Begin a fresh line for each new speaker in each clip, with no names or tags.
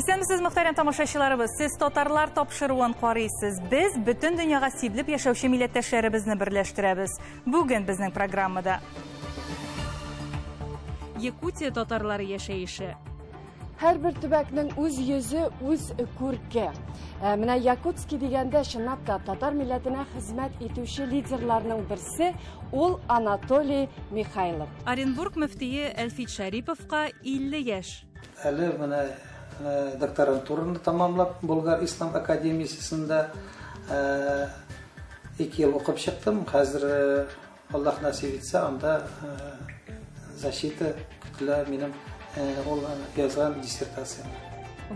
Исәнмесез, мөхтәрәм тамашачыларыбыз. Сез татарлар тапшыруын карыйсыз. Без бөтен дөньяга сибелеп яшәүче милләттәшләребезне берләштерәбез. Бүген безнең программада Якутия татарлары яшәеше.
Һәрбер төбәкнең үз йөзе, үз күрке. Ә, менә Якутский дигәндә чынлап та татар милләтенә хезмәт итүче лидерларның берсе ул Анатолий Михайлов.
Оренбург мөфтие Әлфит Шәриповка 50 яшь.
Әле менә докторантураны тәмамлап, Болгар ислам академиясендә 2 ел укып чыктым. Хәзер Аллаһ насыйп итсә, анда защита көтелә минем ул язган диссертациям.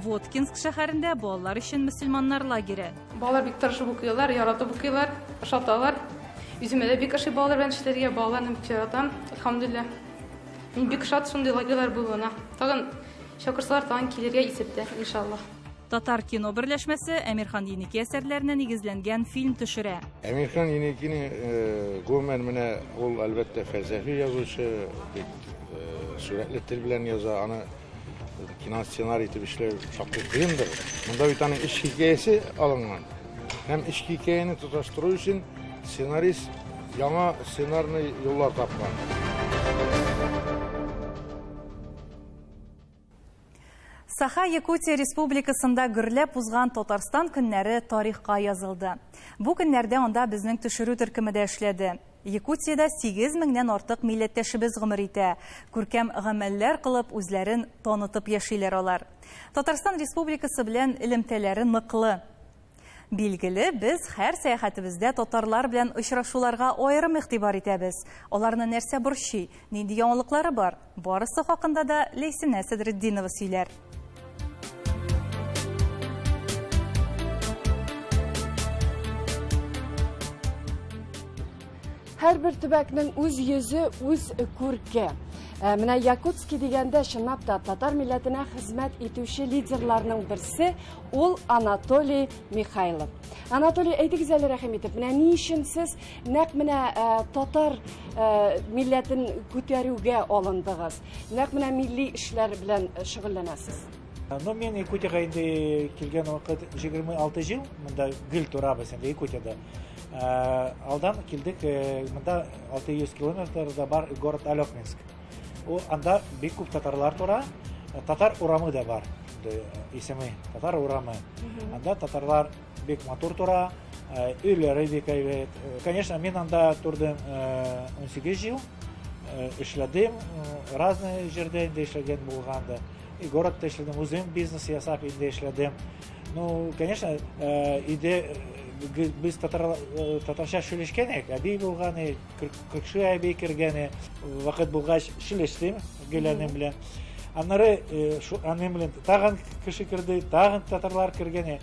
Воткинск шәһәрендә балалар өчен мөселманнар лагере.
Балалар бик тырышып укыйлар, яратып укыйлар, ошаталар. Үземә дә бик ошый балалар белән эшләргә, балаларны бик яратам, әлхәмдүлилләһ. Мин бик шат шундый лагерьлар булуына. Тагын чакырсалар, тагын килергә исәптә, иншаллаһ.
Татар кино берләшмәсе Әмирхан Еники әсәрләренә нигезләнгән фильм төшерә.
Әмирхан Еникине э, гомумән менә ул әлбәттә фәлсәфи язучы, бик э, сурәтле тел белән яза, аны киносценарий итеп эшләү шактый кыендыр. Монда бит аның эч хикәясе алынган. Һәм эч хикәяне тоташтыру өчен сценарист яңа сценарный юллар тапкан.
Саха Якутия Республикасында гөрләп узган Татарстан көннәре тарихка язылды. Бу көннәрдә анда безнең төшерү төркеме дә эшләде. Якутиядә 8 меңнән артык милләттәшебез гомер итә. Күркәм гамәлләр кылып, үзләрен танытып яшиләр алар. Татарстан Республикасы белән элемтәләре ныклы. Билгеле, без һәр сәяхәтебездә татарлар белән очрашуларга аерым игътибар итәбез. Аларны нәрсә борчый, нинди яңалыклары бар? Барысы хакында да Ләйсенә Сәдретдинова сөйләр.
Һәрбер төбәкнең үз йөзе, үз күрке. Ә, менә Якутский дигәндә чынлап та татар милләтенә хезмәт итүче лидерларның берсе ул Анатолий Михайлов. Анатолий, әйтегез әле рәхим итеп, менә ни өчен сез нәкъ менә ә, татар ә, милләтен күтәрүгә алындыгыз? Нәкъ менә милли эшләр белән шөгыльләнәсез?
Ну, мин Якутияга инде килгән вакыт 26 ел, монда гел торабыз инде Якутиядә. Алдан килдек, монда 600 километрда бар город Олекминск. Ул анда бик күп татарлар тора. Татар урамы да бар. Исеме Татар урамы. Анда татарлар бик матур тора, өйләре бик әйбәт. Конечно, мин анда тордым 18 ел, эшләдем, разный җирдә инде эшләгән булган. И городта эшләдем, үзем бизнес ясап инде эшләдем. Ну, конечно, өйдә без татар, татарча сөйләшкән идек, әби булган, күрше әби кергән, вакыт булгач сөйләштем гел әнем белән. Аннары шу әнем белән тагын кеше керде, тагын татарлар кергән.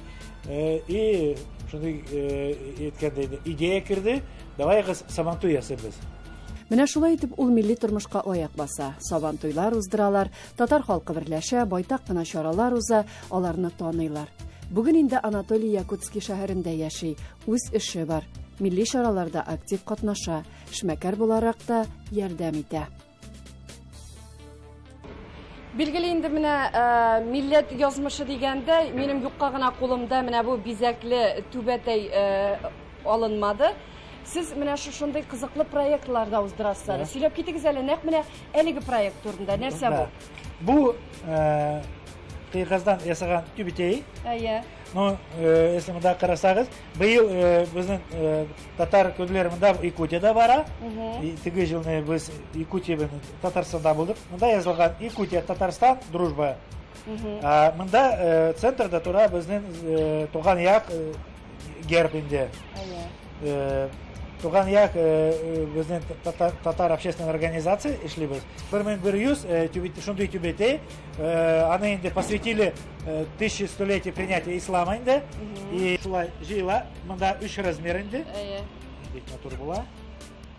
И шундый әйткәндә идея керде, давай Сабантуй ясыйбыз.
Менә шулай итеп ул милли тормышка аяк баса. Сабантуйлар уздыралар, татар халкы берләшә, байтак кына чаралар уза, аларны таныйлар. Бүген инде Анатолий Якутский шәһәрендә яши, үз эше бар. Милли чараларда актив катнаша, эшмәкәр буларак та ярдәм итә. Билгеле инде менә ә, милләт язмышы дигәндә, минем юкка гына кулымда менә бу бизәкле түбәтәй ә, алынмады. Сез менә шушындый кызыклы проектлар да уздырасыз әле. Сөйләп китегез әле, нәкъ менә әлеге проект турында. Нәрсә бу?
Бу кыйгаздан ясаган түбәтәй.
Әйе.
Ну, если монда карасагыз, быел безнең татар көннәре монда Якутиядә бара. Теге елны без Якутия белән Татарстанда булдык. Монда язылган Якутия, Татарстан, дружба. Монда центрда тора безнең туган як герб инде. Туган як безнең татар общественной организация эшлибез. 1100 шундый түбәтәй, аны инде посвятили 1100-летие принятия ислама инде. И шулай җыела. Монда өч размер инде. Бик матур була.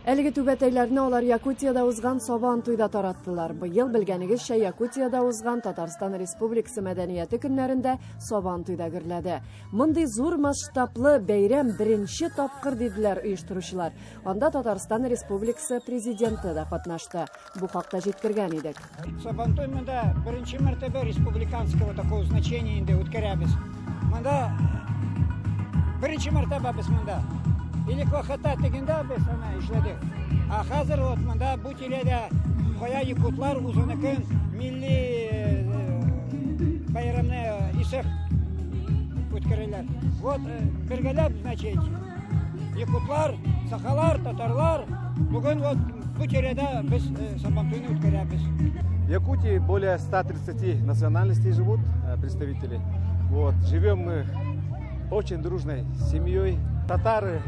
Әлеге түбәтәйләрне алар Якутиядә узган Сабан туйда тараттылар. Быел, белгәнегезчә, Якутиядә узган Татарстан Республикасы мәдәнияте көннәрендә Сабан туйда гөрләде. Мондый зур масштаблы бәйрәм беренче тапкыр, диделәр оештыручылар. Анда Татарстан Республикасы Президенты да катнашты. Бу хакта җиткергән идек.
Сабантуй монда беренче мәртәбә республиканского такого значения инде үткәрәбез. Монда беренче мәртәбә без монда. Элек вакытта тегендә без аны эшләдек. Ә хәзер вот монда бу тирәдә кая якутлар үзенекен милли бәйрәмне исек үткәрәләр. Вот бергәләп, значит, якутлар, сахалар, татарлар бүген вот бу тирәдә без Сабантуйны үткәрәбез.
В Якутии более 130 национальностей живут, представители. Вот. Живем мы очень дружной семьей. Татары,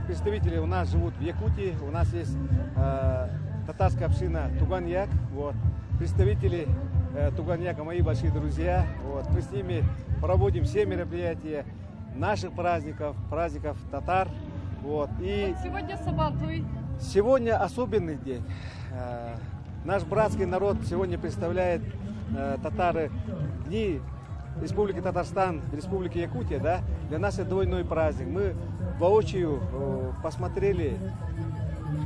представители у нас живут в Якутии. У нас есть татарская община Туган-Як. Вот. Представители Туган-Яка мои большие друзья. Вот. Мы с ними проводим все мероприятия наших праздников, праздников татар. Вот. И
вот сегодня Сабантуй.
Сегодня особенный день. Наш братский народ сегодня представляет татары дни Республики Татарстан, Республики Якутия, да? Для нас это двойной праздник. Мы воочию посмотрели,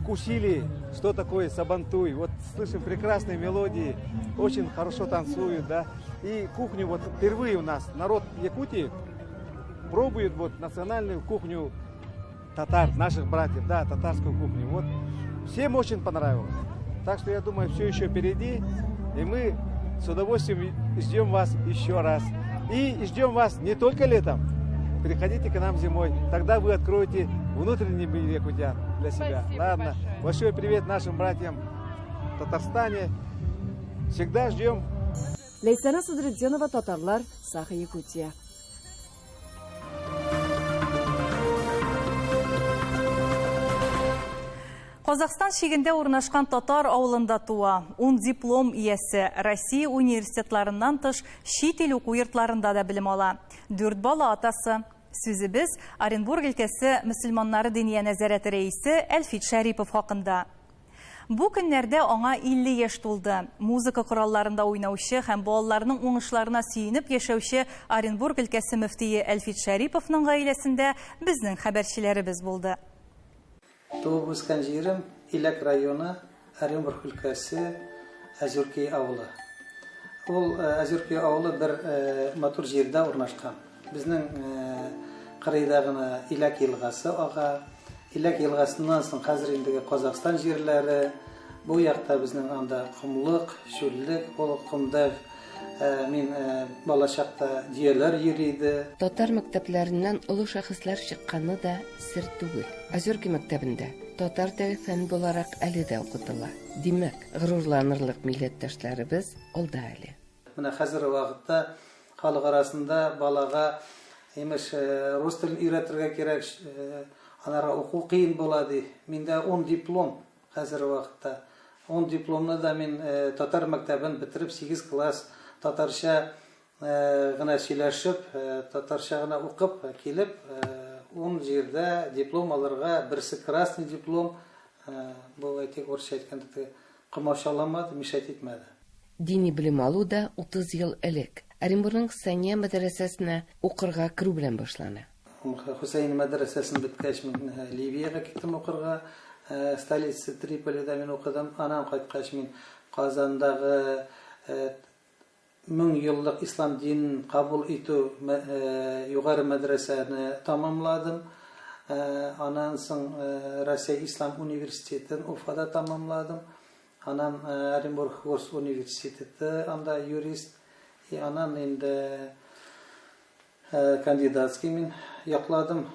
вкусили, что такое сабантуй. Вот слышим прекрасные мелодии, очень хорошо танцуют, да? И кухню вот впервые у нас народ Якутии пробует вот национальную кухню татар, наших братьев, да, татарскую кухню. Вот всем очень понравилось. Так что я думаю, все еще впереди, и мы с удовольствием ждем вас еще раз. И ждем вас не только летом. Приходите к нам зимой, тогда вы откроете внутренний мир якутян для себя.
Спасибо.
Ладно.
Большое.
Большой привет нашим братьям в Татарстане. Всегда ждем.
Ләйсәнә Садретдинова, татарлар, Саха, Якутия.
Казахстан чигендә урнашкан татар авылында туа. 10 диплом иясе, Россия университетларыннан тыш чит ил уку йортларында да белем ала. 4 бала атасы. Сүзебез Оренбург өлкәсе мөселманнары диния нәзарәте рәисе Әлфит Шәрипов хакында. Бу көннәрдә аңа 50 яшь тулды. Музыка коралларында уйнаучы һәм балаларының уңышларына сөенеп яшәүче Оренбург өлкәсе мөфтие Әлфит Шәриповның гаиләсендә безнең хәбәрчеләребез булды.
Туып үскән җирем Иләк районы, Оренбург өлкәсе, Әзюрки авылы. Ул Әзюрки авылы бер матур җирдә урнашкан. Безнең кырыйда гына Иләк елгасы ага. Иләк елгасыннан соң хәзер индеге Казахстан җирләре. Бу якта безнең анда комлык, чүллек, ул комда мин балачакта дөяләр йөри иде.
Татар мәктәпләреннән олы шәхесләр чыкканы да сер түгел. Озерки мәктәбендә татар теле фән буларак әле дә укытыла. Димәк, горурланырлык милләттәшләребез алда әле.
Менә хәзерге вакытта халык арасында балага имеш рус телен өйрәтергә кирәк, анарга уку кыен була ди. Миндә 10 диплом хәзерге вакытта. 10 дипломны да мин татар мәктәбен бетереп 8 класс татарча гына сөйләшеп, татарча гына укып килеп, 10 җирдә диплом алырга, берсе красный диплом, бу әйтик урысча әйткәндә комачауламады, мешать итмәде.
Дини белем алу да 30 ел элек Оренбургның Сания мәдрәсәсенә укырга керү белән башлана.
Хусейн мәдрәсәсен беткәч, мин Ливиягә киттем укырга. Столица Триполида мин укыдым. Аннан кайткач мин Казандагы 1000 еллык ислам динен кабул итү югары мәдрәсәне тамамладым. Аннан соң Россия ислам университетын Уфада тамамладым. Аннан Оренбург Гос университеты, анда юрист. И аннан инде кандидатский мин якладым.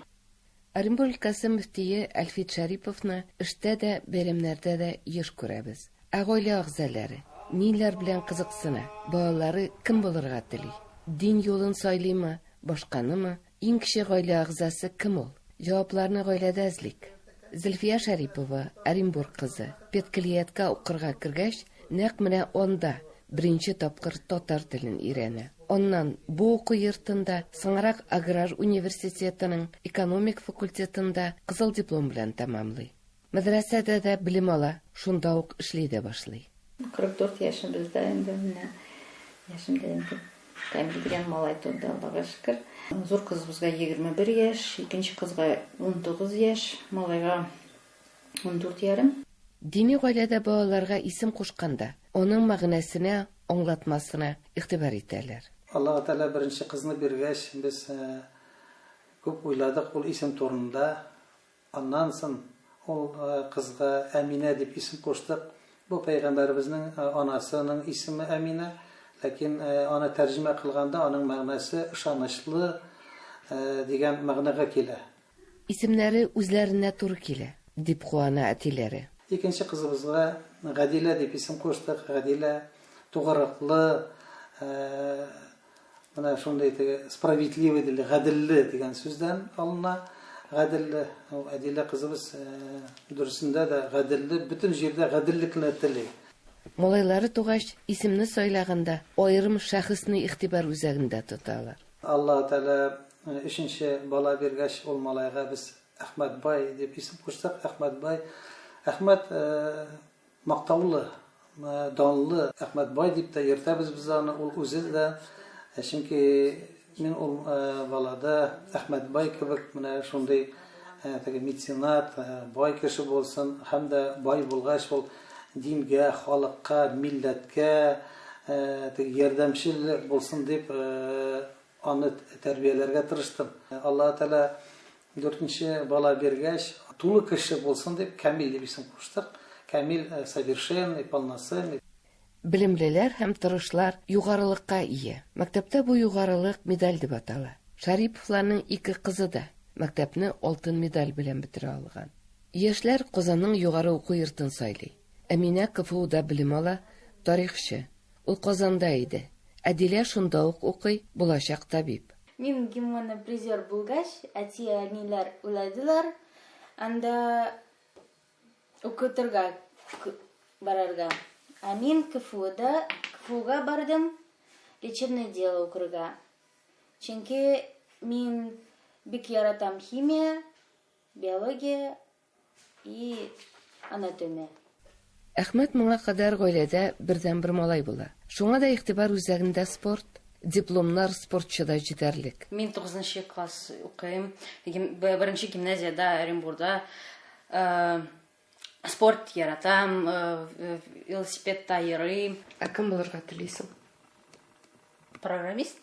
Оренбург өлкәсе мөфтие Әлфит Шәриповны эштә дә, бәйрәмнәрдә дә еш күрәбез. Ә гаилә әгъзалары ниләр белән кызыксына? Балалары кем булырга тели? Дин юлын сайлыймы, башканымы? Иң кече гаилә әгъзасы кем ул? Җавапларны гаиләдә эзлик. Зөлфия Шәрипова, Оренбург кызы, педкөллиятка укырга кергәч, нәкъ менә анда беренче тапкыр татар телен өйрәнә. Аннан бу уку йортында, соңрак аграр университетының экономик факультетында кызыл диплом белән тәмамлый. Мәдрәсәдә дә белем ала, шунда ук эшли дә башлый.
44 яшебездә инде менә яшемдә инде Камил дигән малай туды, Аллага шөкер. Зур кызыбызга 21 яшь, икенче кызга 19 яшь, малайга 14 ярым.
Дини гаиләдә балаларга исем кушканда, аның мәгънәсенә, аңлатмасына игътибар итәләр.
Аллаһы Тәгалә беренче кызны биргәч, без күп уйладык ул исем турында. Аннан соң ул кызга Әминә дип исем куштык. Бу пәйгамбәребезнең анасының исеме Әминә, ләкин аны тәрҗемә кылганда аның мәгънәсе ышанычлы дигән мәгънәгә килә.
Исемнәре үзләренә туры килә, дип куана әтиләре.
Икенче кызыбызга Гадилә дип исем куштык. Гадилә, тугрыклы, Менә шундый теге справедливый диле, гаделле дигән сүздән алына. Гаделле, ул Әдилә кызыбыз дөресендә дә гаделле, бөтен җирдә гаделлекне тели.
Малайлары тугач, исемне сайлаганда аерым шәхесне игътибар үзәгендә тоталар.
Аллаһы Тәгалә өченче бала биргәч, ул малайга без Әхмәтбай дип исем куштык. Әхмәтбай, Әхмәт Мактаулы, данлы Әхмәт бай дип тә йөртәбез без аны, ул үзе дә, чөнки мин ул балада Әхмәт бай кебек менә шундый теге меценат, бай кеше булсын һәм дә бай булгач ул дингә, халыкка, милләткә теге ярдәмчел булсын дип аны тәрбияләргә тырыштым. Аллаһы Тәгалә Дүртенче бала биргәч, тулы кеше булсын дип, Камил дип исем куштык. Камил, совершенный, полноценный.
Белемлеләр һәм тырышлар югарылыкка ия. Мәктәптә бу югарылык медаль дип атала. Шәриповларның ике кызы да мәктәпне алтын медаль белән бетерә алган. Яшьләр Казанның югары уку йортын сайлый. Әминә КФУда белем ала, тарихчы. Ул Казанда иде. Әдилә шунда ук укый, булачак табиб.
Мин гимнны призер булгач, әти-әниләр уйладылар, анда укытырга барырга. Ә мин КФУда, КФУга бардым, лечебное дело укырга. Чөнки мин бик яратам химия, биология И анатомия.
Әхмәт моңа кадәр гаиләдә бердәнбер малай була. Шуңа да игътибар үзәгендә спорт, дипломнар спортчыда җитәрлек.
Мин тугызынчы класс укыйм. Беренче гимназиядә Оренбурда. Спорт яратам, велосипедта йөрим.
Ә кем булырга телисең?
Программист.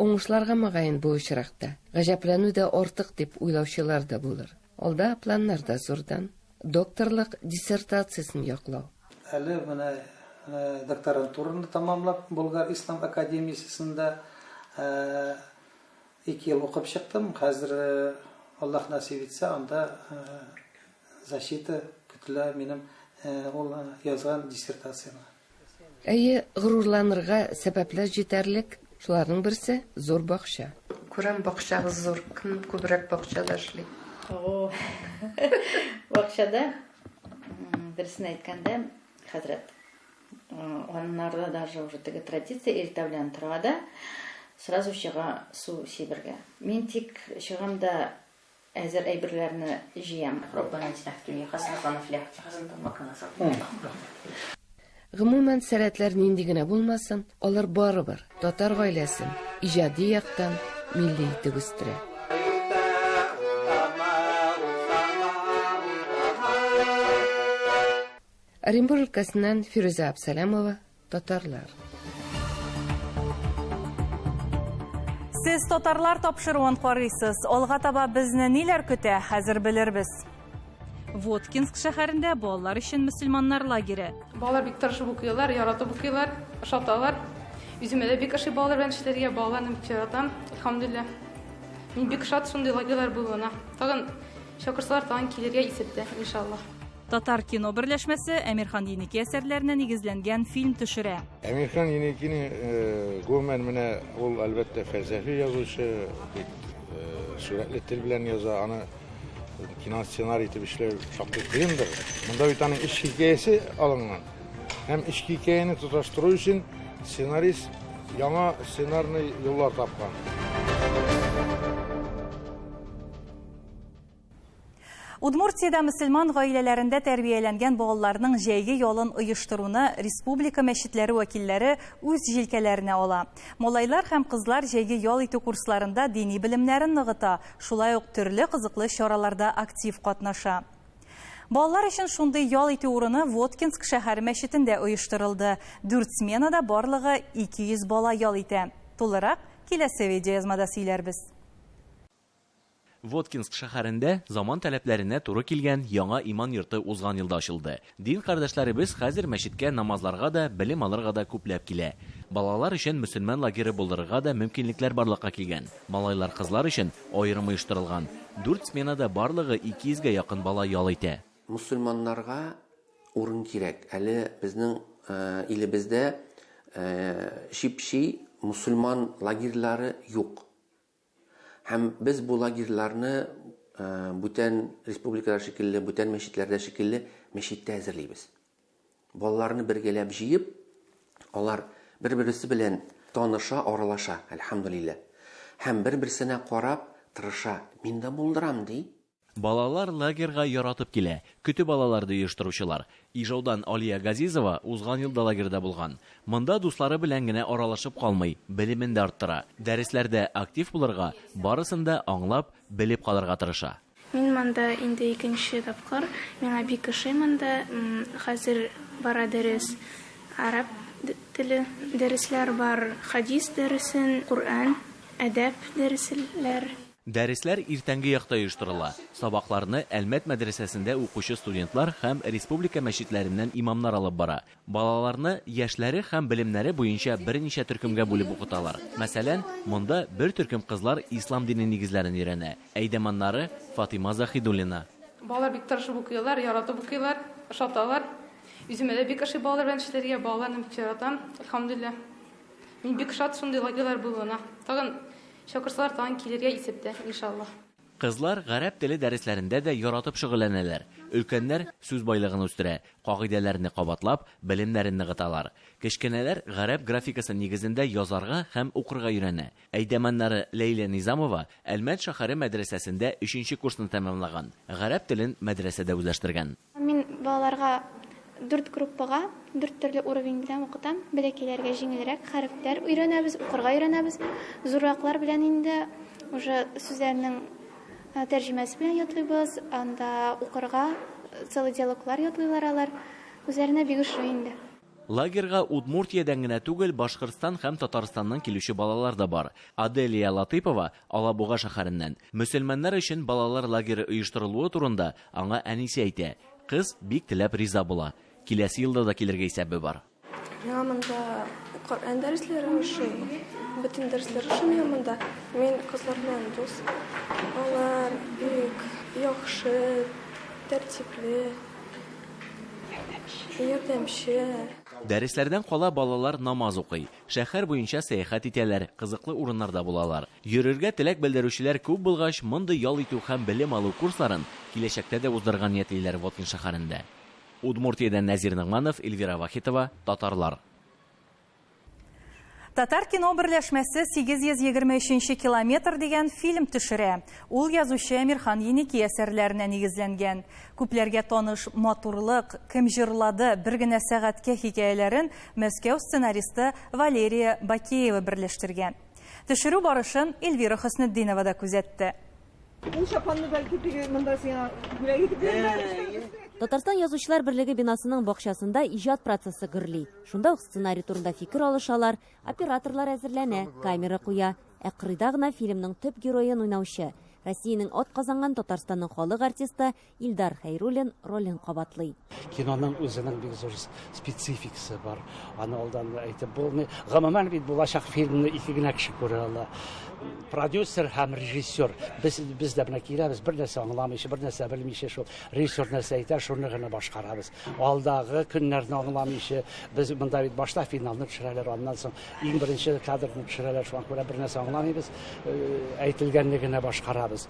Уңышларга мөгаен бу очракта. Гаҗәпләнү дә артык дип уйлаучылар да булыр. Алда планнар да зурдан. Докторлык диссертациясен яклау.
Әле менә докторантураны тәмамлап, Болгар ислам академиясендә ике ел укып чыктым. Хәзер, Аллаһ насыйп итсә, анда защита көтелә минем ул язган диссертацияне.
Әйе, горурланырга сәбәпләр җитәрлек. Шуларның берсе, зур бакча.
Күрәм, бакчагыз зур. Кем күбрәк бакчада эшли?
О, бакчада, дөресен әйткәндә, хәзрәт, аннарда даже уже теге традиция иртә белән тора да, сразу чыга су сибергә. Мин тик чыгам да Әзер әйберләрне җыям. Раббана атина фид дөнья хасанатан ва фил ахирати хасанатан ва кина азабан нар.
Гомумән, сәләтләр нинди генә булмасын, алар барыбер татар гаиләсен иҗади яктан милли итеп үстерә. Оренбур өлкәсеннән Фирүзә Абсалямова, Татарлар.
Сез татарлар тапшыруын карыйсыз. Алга таба безне ниләр көтә, хәзер белербез. Воткинск шәһәрендә балалар өчен мөселманнар лагере.
Балалар бик тырышып укыйлар, яратып укыйлар, ошаталар. Үземә дә бик ошый балалар белән эшләргә, балаларны бик яратам, әлхәмдүлилләһ. Мин бик шат шундый лагерьлар булуына. Тагын чакырсалар, тагын килергә исәптә, иншаллаһ.
Татар кино берләшмәсе Әмирхан Еники әсәрләренә нигезләнгән фильм төшерә.
Әмирхан Еникине гомумән менә ул әлбәттә фәлсәфи язучы, бик сурәтле тел белән яза, аны киносценарий итеп эшләү шактый кыендыр. Монда бит аның эчке хикәясе алынган. Һәм эчке хикәяне тоташтыру өчен сценарист яңа сценарный юллар тапкан.
Удмуртиядә мөселман гаиләләрендә тәрбияләнгән балаларның җәйге ялын оештыруны республика мәчетләре вәкилләре үз җилкәләренә ала. Малайлар һәм кызлар җәйге ял итү курсларында дини белемнәрен ныгыта, шулай ук төрле кызыклы чараларда актив катнаша. Балалар өчен шундый ял итү урыны Воткинск шәһәре мәчетендә оештырылды. Дүрт сменада барлыгы 200 бала ял итә. Тулырак киләсе видеоязмада сөйләрбез.
Воткинск шәһәрендә заман таләпләренә туры килгән яңа иман йорты узган елда ачылды. Дин кардәшләребез хәзер мәчеткә намазларга да, белем алырга да күпләп килә. Балалар өчен мөселман лагере булдырырга да мөмкинлекләр барлыкка килгән. Малайлар-кызлар өчен аерым оештырылган. Дүрт сменада барлыгы 200 гә якын бала ял итә.
Мөселманнарга урын кирәк. Әле безнең илебездә чип-чи мөселман лагерьлары юк. Һәм без бу лагерьларны бүтән республикалар шикелле, бүтән мәчетләрдә шикелле мәчеттә әзерлибез. Балаларны бергәләп җыеп, алар бер-берсе белән таныша, аралаша, әлхәмдүлилләһ. Һәм бер-берсенә карап тырыша, мин дә булдырам, ди.
Балалар лагерьга яратып килә, көтеп алалар, ди оештыручылар. Ижаудан Алия Газизова узган ел да лагерьда булган. Монда дуслары белән генә аралашып калмый, белемен дә арттыра. Дәресләрдә актив булырга, барысын да аңлап, белеп калырга тырыша.
Мин монда инде икенче тапкыр. Миңа бик ошый монда. Хәзер бара дәрес араб теле дәресләр бар, хадис дәресен, Коръән, әдәп дәресләр.
Дәресләр иртәнге якта оештырыла. Сабакларны Әлмәт мәдрәсәсендә укучы студентлар һәм республика мәчетләреннән имамнар алып бара. Балаларны яшьләре һәм белемнәре буенча берничә төркемгә бүлеп укыталар. Мәсәлән, монда бер төркем кызлар ислам дине нигезләрен өйрәнә. Әйдәманнары, Фатыйма Заһидуллина.
Балалар бик тырышып укыйлар, яратып укыйлар, ошаталар. Үземә дә бик ошый балалар белән эшләргә, балаларны бик яратам, әлхәмдүлилләһ. Мин бик шат шундый лагерьлар булуына. Тагын Чакырсалар тагын килергә исәптә, иншаллаһ.
Кызлар гарәп теле дәресләрендә дә яратып шөгыльләнәләр. Өлкәннәр сүз байлыгын үстерә, кагыйдәләрне кабатлап, белемнәрен ныгыталар. Кечкенәләр гарәп графикасы нигезендә язарга һәм укырга өйрәнә. Әйдәманнары Ләйлә Низамова Әлмәт шәһәре мәдрәсәсендә өченче курсны тәмамлаган, гарәп телен мәдрәсәдә үзләштергән.
Мин балаларга дүрт группага, дүрт төрле уровень белән укытам. Бәләкәйләргә җиңелрәк, хәрефләр өйрәнәбез, укырга өйрәнәбез. Зурраклар белән инде уже сүзләрнең тәрҗемәсе белән ятлыйбыз, анда укырга целый диалоглар ятлыйлар алар. Үзләренә бик ошый инде.
Лагерьга Удмуртиядән генә түгел, Башкортстан һәм Татарстаннан килүче балалар да бар. Аделия Латыйпова Алабуга шәһәреннән. Мөселманнар өчен балалар лагере оештырылуы турында аңа әнисе әйтә. Кыз бик теләп риза була. Киләсе елда да килергә исәбе бар.
Миңа монда Коръән дәресләре ошый. Бөтен дәресләр ошый миңа монда. Мин кызлар белән дус. Алар бик яхшы, тәртипле. Ярдәмче.
Дәресләрдән кала балалар намаз укый, шәһәр буенча сәяхәт итәләр, кызыклы урыннарда булалар. Йөрергә теләк белдерүчеләр күп булгач, мондый ял итү һәм белем алу курсларын киләчәктә дә уздырырга ниятлиләр Воткин шәһәрендә. Удмуртиядән Нәзир Ногманов, Эльвира Вахитова, Татарлар.
Татар кино берләшмәсе 823 нче километр дигән фильм төшерә. Ул язучы Әмирхан Еники әсәрләренә нигезләнгән. Күпләргә таныш Матурлык, Кем җырлады, Бер генә сәгатькә хикәяләрен Мәскәү сценаристы Валерия Бакеева берләштергән. Төшерү барышын Эльвира Хөснетдинова да күзәтте.
Ул чапанны бәлки теге монда сиңа бүләк итеп бирәләр.
Татарстан Язучылар берлеге бинасының бакчасында иҗат процессы гөрли. Шунда ук сценарий турында фикер алышалар, операторлар әзерләнә, камера куя. Ә кырыйда гына фильмның төп героен уйнаучы, Россиянең атказанган Татарстанның халык артисты Илдар Хәйруллин ролен кабатлый.
Киноның үзенең бик зур спецификасы бар. Аны алдан әйтеп булмый. Гомумән бит булачак фильмны ике генә кеше күрә ала. Продюсер һәм режиссер. Без, без дә менә киләбез, бер нәрсә аңламыйча, бер нәрсә белмичә шул режиссер нәрсә әйтә, шуны гына башкарабыз. Алдагы көннәрне аңламыйча, без монда бит башта финалны төшерәләр, аннан соң иң беренче кадрны төшерәләр, шуңа күрә бер нәрсә аңламыйбыз, әйтелгәнне генә башкарабыз. торабыз.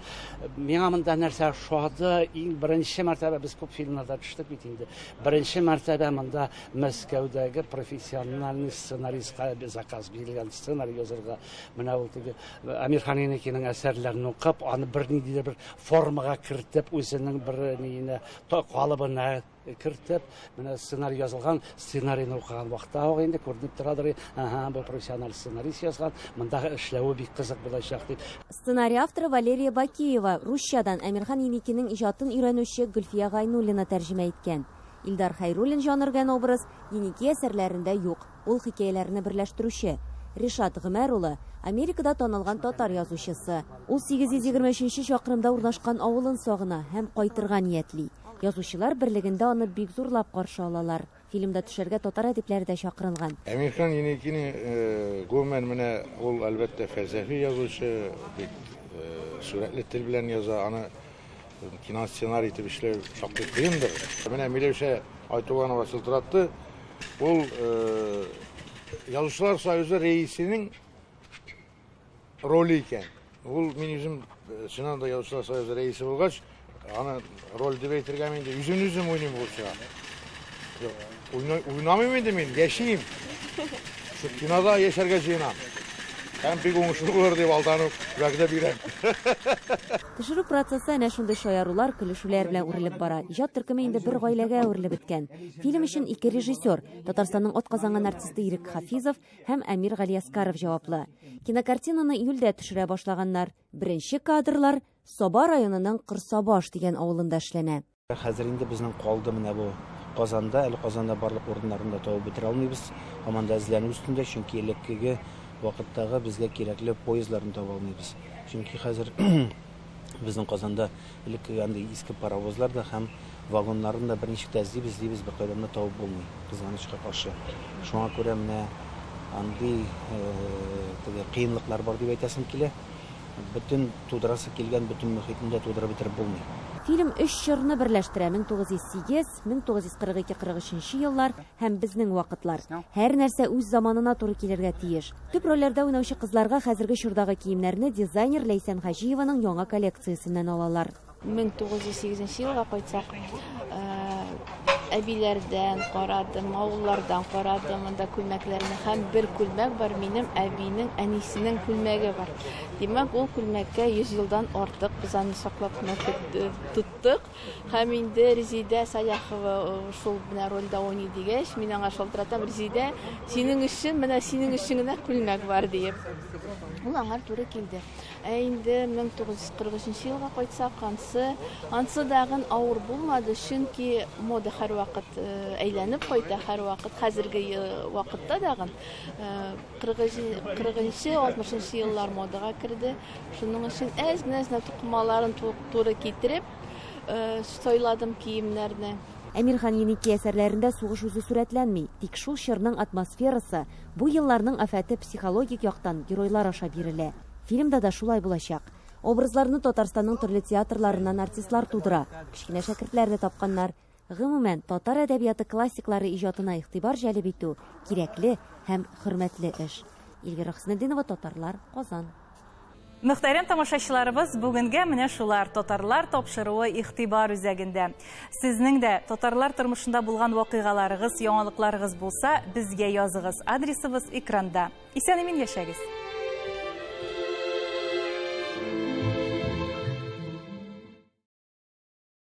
Миңа монда нәрсә ошады, иң беренче мәртәбә без күп фильмнарда төштек бит инде. Беренче мәртәбә монда Мәскәүдәге профессиональный сценаристка заказ бирелгән сценарий язырга. Менә ул теге Әмирхан Еникинең әсәрләрен укып, аны берниндидер бер формага кертеп, үзенең бер ниенә, калыбына кертеп, менә сценарий язылган, сценарийны укыган вакытта ук инде күренеп торадыр, ага, бу профессиональ сценарист язган, монда эшләве бик кызык булачак дип.
Сценарий авторы Валерия Бакиева, русчадан Әмирхан Еникинең иҗатын өйрәнүче Гөлфия Гайнуллина тәрҗемә иткән. Илдар Хәйруллин җан өргән образ Еники әсәрләрендә юк, ул хикәяләрне берләштерүче. Ришат Гомәр улы, Америкада танылган татар язучысы. Ул 823 нче чакрымда урнашкан авылын сагына һәм кайтырга ниятли. Язучылар берлегендә аны бик зурлап каршы алалар. Фильмда төшәргә татар әдипләре дә чакырылган.
Әмирхан Еникини, гомумән, менә ул, әлбәттә, фәлсәфи язучы, бик сурәтле тел белән яза. Аны киносценарий итеп эшләү шактый кыендыр. Менә Миләүшә Айтуганова шылтыратты. Ул Язучылар союзы рәисенең роле икән. Ул мин үзем чыннан да Язучылар союзы рәисе булгач, аны роль дип әйтергә мин инде үземне үзем уйныйм булып чыга. Юк, уйнамыйм инде мин, яшим. Шу кинода яшәргә җыенам. Һәм бик уңышлы булыр дип алдан ук вәгъдә бирәм.
Төшерү процессы әнә шундый шаярулар, көлешүләр белән үрелеп бара. Иҗат төркеме инде бер гаиләгә әверелеп беткән. Фильм өчен ике режиссер, Татарстанның атказанган артисты Ирек Хафизов һәм Әмир Галиәскаров җаваплы. Кинокартинаны июльдә төшерә башлаганнар. Беренче кадрлар Саба районының Корсабаш дигән авылында эшләнә.
Хәзер инде безнең калды менә бу Казанда. Әле Казанда барлык урыннарны да табып бетерә алмыйбыз. Һаман да эзләнү өстендә, чөнки элеккеге вакыттагы безгә кирәкле поездларны таба алмыйбыз. Чөнки хәзер безнең Казанда элеккеге андый иске паровозлар да һәм вагоннарны да берничек тә эзлибез, эзлибез, беркайдан да табып булмый, кызганычка каршы. Шуңа күрә менә андый теге кыенлыклар бар дип әйтәсем килә. Бөтен тудырасы килгән бөтен мөхитне дә тудырып бетереп булмый.
Фильм өч чорны берләштерә, 1908, 1942-43 нче еллар һәм безнең вакытлар. Һәр нәрсә үз заманына туры килергә тиеш. Төп рольләрдә уйнаучы кызларга хәзерге чордагы киемнәрне дизайнер Ләйсән Хаҗиеваның яңа коллекциясеннән алалар.
1908 нче елга кайтсак, әбиләрдән карадым, авыллардан карадым монда күлмәкләрне. Һәм бер күлмәк бар, минем әбинең әнисенең күлмәге бар. Димәк, ул күлмәккә 100 елдан артык без аны саклап кына тоттык. Һәм инде Резидә Сәлахова шул менә рольдә уйный дигәч, мин аңа шалтыратам, Резидә, синең өчен, менә синең өчен генә күлмәк бар диеп. Ул аңар туры килде. Ә инде 1943 нче елга кайтсак, ансы, ансы дагын авыр булмады, чөнки мода һәрвакыт әйләнеп кайта, һәрвакыт хәзерге вакытта дагын 40 нчы, 60 нчы еллар модага керде. Шуның өчен әз генә әз генә тукымаларын туры китереп сайладым киемнәрне.
Әмирхан Еники әсәрләрендә сугыш үзе сурәтләнми, тик шул чорның атмосферасы, бу елларның афәте психологик яктан геройлар аша бирелә. Фильмда да шулай булачак. Образларны Татарстанның төрле театрларыннан артистлар тудыра, кечкенә шәкертләр дә тапканнар. Гомумән, татар әдәбияты классиклары иҗатына игътибар җәлеп итү, кирәкле һәм хөрмәтле эш. Эльвира Хөснетдинова, Татарлар, Казан.
Мөхтәрәм тамашачыларыбыз, бүгенгә менә шулар Татарлар тапшыруы игътибар үзәгендә. Сезнең дә татарлар тормышында булган вакыйгаларыгыз, яңалыкларыгыз булса, безгә языгыз. Адресыбыз экранда. Исән-имин яшәгез!